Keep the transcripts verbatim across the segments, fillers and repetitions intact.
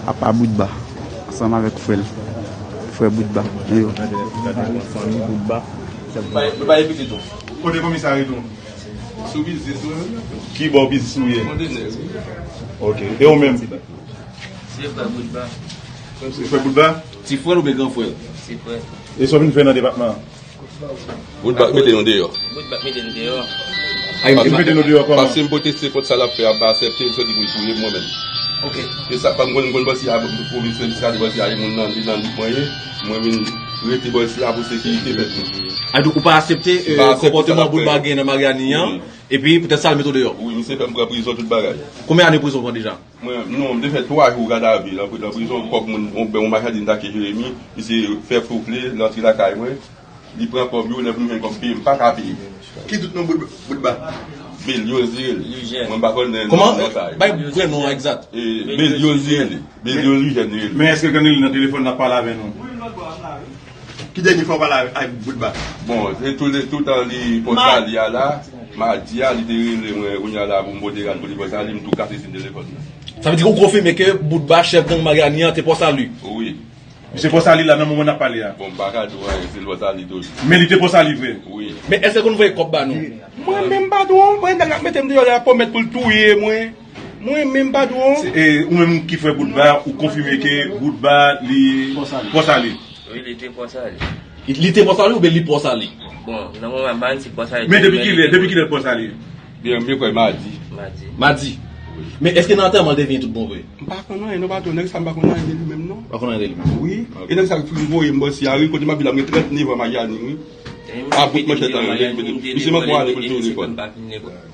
Apa Boutba, ansanm avèk frè l, frè Boutba, men yo. Gade, gade yon fanmi Boutba. Bay, bay pitit ou. Kote komisè Ariton? Sou biznis ou ye? Ki bò biznis ou ye? Kontenè, wi. Ok. E ou menm? Se frè Boutba. Se frè Boutba? Ti frè l oubyen gran frè l? Ti frè. E sa w vin fè nan depatman an? Boutba k mete nou deyò. Boutba k mete nou deyò. Ay, m mete nou deyò kòman? Paske m pwoteste kont sa l ap fè a, m pa aksepte, m soti pou l touye m mwen menm. Ok. Se sa, pa m konn, m konn bòs la, pwofesè Miska di bòs la, e moun nan, li nan lit mwen ye, mwen vin rete bòs la pou sekirite pèp mwen. A, donk ou pa aksepte, euh, konpòteman Boutba gen nan Maryani an, epi poutèt sa l mete w deyò? Wi, misye fè m pran prizon tout bagay. Konbyen ane prizon w pran deja? Mwen, non, m te fè twa jou gadavi nan, nan prizon, kòk moun, yon, yon machandiz m t achte Jeremi, misye fè fouple, l antre lakay mwen, li pran kòb yo, lè pou m jwenn kòb peye, m pa ka peye. Ki tout non Bout-, Boutba? Belyoz li rele. Lijèn. Mwen m pa konnen non, non sa yo. Bay vrè non an egzat. E, Belyoz li rele. Belyoz Lijèn li rele. Men èske l konn rele nan telefòn l ap pale avè nou? Ki dènye fwa w pale avèk Boutba? Bon, se tou le, toutan li pòs la li a la, madi a, li te rele mwen, kounye a la, pou m pote rad pou li pòs la, li m tou kase sim telefòn nan. Sa vle di ke w konfime ke Boutba, chèf gang Maryani an, te pòs la li? Wi. Misye pòs la li la nan moman n ap pale a? Bon, m pa ka di w anyen, se l pòs la li tou. Men li te pòs la li vre? Wi. Men èske l konn voye kòb ba nou? Mwen menm patwon, mwen nèg la mete m deyò la, pwomèt pou l touye mwen. Mwen menm patwon. Se, e, ou menm ki frè Boutba, ou konfime ke Boutba li pòs la li? Wi, li te pòs la li. Li te pòs la li oubyen li pòs la li? Bon, nan moman m pa konn si pòs la li. Men depi kilè, depi kilè l pòs la li? Byen, m kwè madi. Madi. Madi. Wi. Men èske nan antèman l te vini tout bon vre? M pa konn anyen non patwon, nèg sa m pa konn anyen de li menm non. Pa konn anyen de li menm? Wi. Ok. E nèg sa ki voye m bò si a ri, kote m ap viv la, m gen trannèf an Maryani wi. A bout manchèt an, misye manke yon ane pou l fini lekòl.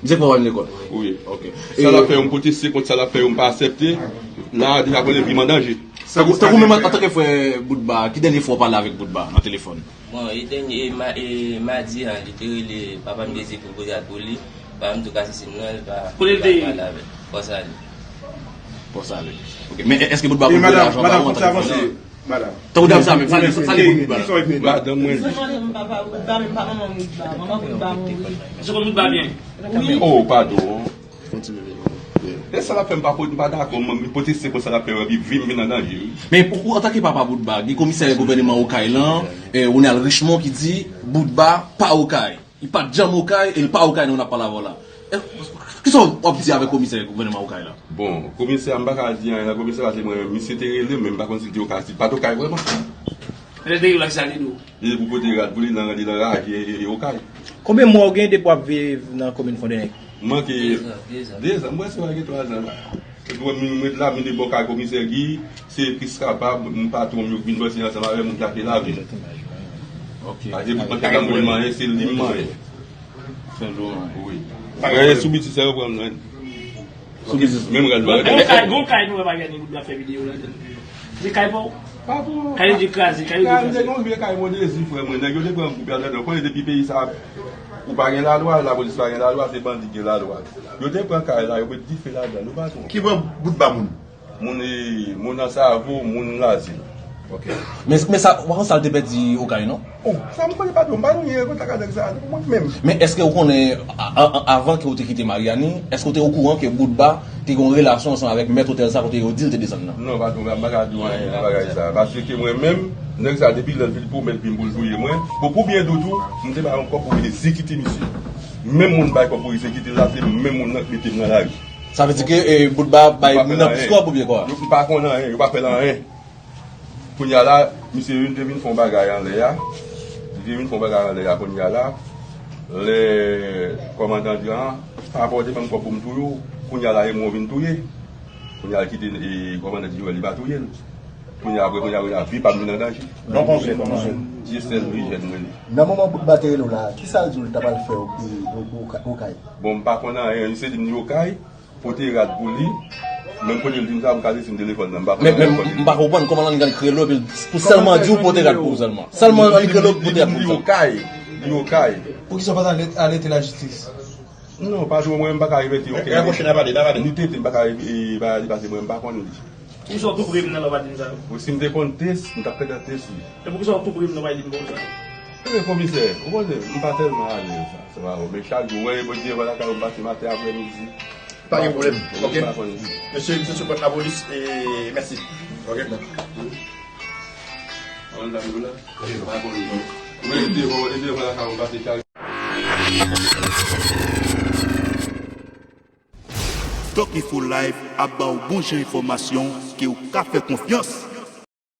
Misye poko al lekòl? Wi. Ok. Sa l ap fè yo, m pwoteste kont sa l ap fè yo, m pa aksepte. La a, deja konnen vi m an danje. Tankou, tankou menm antanke frè Boutba, ki dènye fwa w pale avèk Boutba nan telefòn? Bon, e dènye, e ma-, e madi an, li te rele papa m Dezi pou poze rad pou li. Papa m tou kase sim nan, li pa, li pa pale avè l. Pòs la li. Pòs la li. Ok. Men èske Boutba konn voye lajan ba ou antanke frè? Madanm. Tankou dam sa menm, sa li, sa li pou Boutba la? Madanm mwen. Misye mande m papa Boutba, men m pa manman Boutba. Manman Boutba mouri. Misye konn Boutba byen? Wi. Oh, padon. E sa l ap fè m pa pot, m pa dakò, m pwoteste kont sa l ap fè yo, epi vi m vin an danje wi. Men pou ou, antanke papa Boutba, gen komisè gouvènman Okay lan, eh, Ronald Richemond ki di Boutba pa Okay. Li pa t janm Okay e li pa Okay nan moun ap pale avè w la. E, kisa w ap di avèk komisè gouvènman Okay la? Bon, komisè a m pa ka di anyen nan komisè paske mwen, misye te rele m, men m pa konn si l te Okay, si l pa t Okay vrèman. Lè l te rele w la, kisa l te di w? Li pou pote rad pou li nan, li nan raje e, e, e Okay. Konbyen mwa w gen depi w ap viv nan komin Fondènèg? M manke dezan, dezan. M prèske va gen twa zan la. Epi mwen, m ret la, m ret bò kay komisè Guy, se plis kapab, m patwon m yo k vin bò si ansanm avè m, m k achte lavi. Ok. Paske bout mwen te ka mwen manyen, se li m manyen. Wi. Mwen sou bitis sa yo pran m nan. Sou biznis. Menm rad mwen. Gon kay, gon kay nou wè Maryani Boutba fè videyo ladan l. Se kay pa w? Pa pou mwen. Kay yo di kraze, kay yo di kraze. Kraze, gon vye kay Modezi, frè mwen. Nèg yo te pran gwoup ladan l. Ou konnen depi peyi sa, ou pa gen lalwa, lapolis pa gen lalwa, se bandi ki gen lalwa. Yo te pran kay la, yo met dife ladan l, ou pa konprann. Ki pran Boutba moun? Moun, e, moun Ansavo, moun Lazil. Ok. Men, men sa, w pa konn sa l te pèdi Okay, non? Oh, sa m konnen pa tou, m pa gen kontak ak nèg sa a, mwen menm. Men èske w konnen, a, a, a, avan ke w te kite Maryani, èske w te okouran ke Boutba te gen yon relasyon ansanm avèk mèt otèl sa kote yo di l te desann nan? Non, patwon, m pa ka di w anyen nan bagay sa. Paske mwen menm, nèg sa, depi lè l fin pwomèt vin pou l touye mwen, bon, pou byen di w tou, m te bay yon kòb pou egzekite misye. Menm moun bay kòb pou egzekite l la, se menm moun nan k mete m nan lari. Sa vle di ke, eh, Boutba bay moun nan plis kòb oubyen kwa? Yo pa konn anyen, yo pa fè l anyen. Kounye a la, misye vin, te vin fè yon bagay anlè a. Li te vin fè yon bagay anlè a kounye a la. Lè kòmandan di an, pa pòte ban m kòb pou m touye w. Kounye a la, e mwen w vin touye. Kounye a, l kite, e, kòmandan di wè li pa touye l. Kounye a, apre, kounye a, kounye a, vi pa m vin an danje. Non, kòman se, kòman se? Dyesèl Lijèn mwen li. Nan moman Boutba te rele w la, kisa l di w li ta pral fè o, e, o, o, Okay? Bon, m pa konn anyen, li se li m ni Okay. Pote rad pou li. Menm kote l di m sa, m kase sim telefòn nan, m pa konn. Men, men, m pa konprann kòman annik rele w epi pou sèlman di w pote rad pou w sèlman. Sèlman annik rele w pote rad pou w sèlman. Li Okay, li Okay. Poukisa w pa t ale, alète lajistis? Non, patwon, mwen, m pa ka revèti okenn. Rapwoche nan pale, nan pale. Ni tete, m pa ka, e, ba li pase mwen, m pa konn li. Poukisa w tou pre m nan lè w pa di m sa? Bon, si m te konn tes, m t ap fè dan tes li. E poukisa w tou pre m nan w pa di m konsa? Ebyen, komisè, ou konnen, m pa tèlman alèz sa, se pa vre. Men chak jou, w wè, Bondye, vwala, ka yo pase maten, aprè midi. Pa gen pwoblèm, ok? Mesye, m sot sou pòt lapolis, e mèsi. Ok? Stock Info Live ap ba w bon jan enfòmasyon ke w ka fè konfyans.